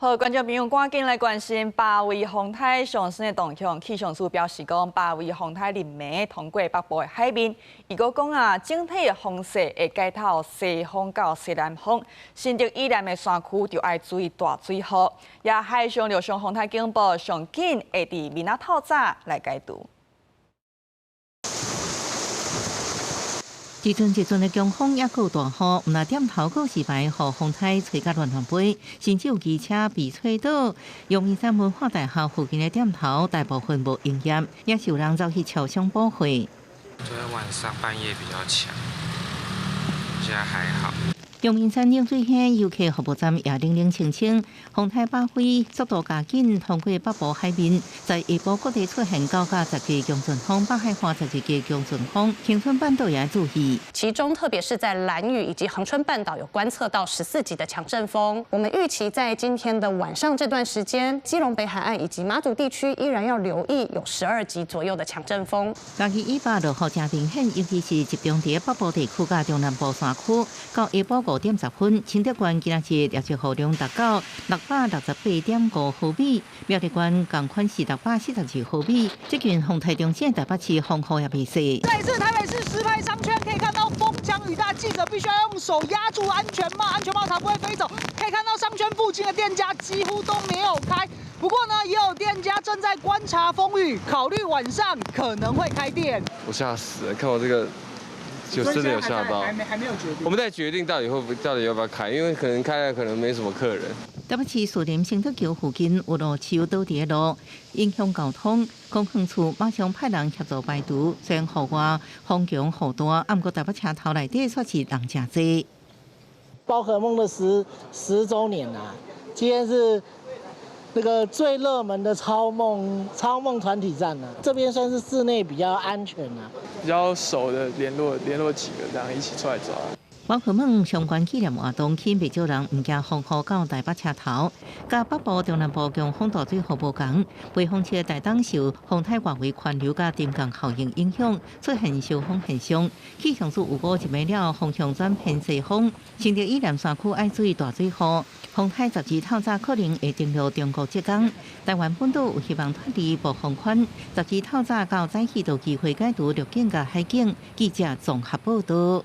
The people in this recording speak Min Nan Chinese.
好，觀眾朋友，趕緊來關心巴威風颱上新的動向。氣象署表示講，巴威風颱臨暝通過北部的海面，伊閣講啊，整體的風勢會改透西風到西南風。新竹以南的山區就愛注意大水雨。也海上陸上風颱警報上緊會佇明仔透早來解除。一陣一陣的強風，猶閣大雨，毋但店頭告示牌予風颱吹甲亂亂飛，甚至有機車被吹倒。陽明山文化大學附近的店頭大部分無營業，也是有人走去超商補貨。昨天晚上半夜比較強，現在還好。陽明山冷水坑遊客服務站也冷冷清清，風颱巴威速度加緊，通過北部海面，在下晡各地出現9到10級強陣風，北海岸12級強陣風，恆春半島也注意。其中特別是在蘭嶼以及恆春半島有觀測到14級的強陣風。我們預期在今天的晚上這段時間，基隆北海岸以及馬祖地區依然要留意有12級左右的強陣風。嘉義以北落雨誠明顯，尤其是集中佇北部地區佮中南部山區，到下晡5點10分，清德縣今仔日累積雨量達到668.5毫米，苗栗縣仝款是642毫米。這近風颱中線台北市風雨也袂細。再一次台北市石牌商圈可以看到風強雨大，記者必須要用手壓住安全帽，安全帽才不會飛走。可以看到商圈附近的店家幾乎都沒有開，不過呢，也有店家正在觀察風雨，考慮晚上可能會開店。我嚇死了，看我這個。就真的有嚇到，還沒有決定。我們在決定到底會不到底要不要開，因為可能開了可能沒什麼客人。台北市士林承德橋附近有路樹倒佇路，影響交通。公園處馬上派人協助排除。雖然戶外風強雨大，毋過台北車頭內底卻是人誠濟。寶可夢的10周年啊，今天是那個最熱門的超夢團體戰啊，這邊算是室內比較安全啊。比較熟的聯絡聯絡幾個，這樣一起出來抓。寶可夢相關紀念活動，吸引袂少人毋驚風雨到台北車頭，佮北部、中南部強風大水雨無仝，暴風區台東受風颱外圍環流佮沉降效應影響，出現燒風現象。氣象署預估一暝了風向轉偏西風，新竹以南山區愛注意大水雨。風颱10日透早可能會登陸中國浙江，台灣本島有希望脫離暴風圈。10日透早到早起就機會解除陸警佮海警。記者綜合報道。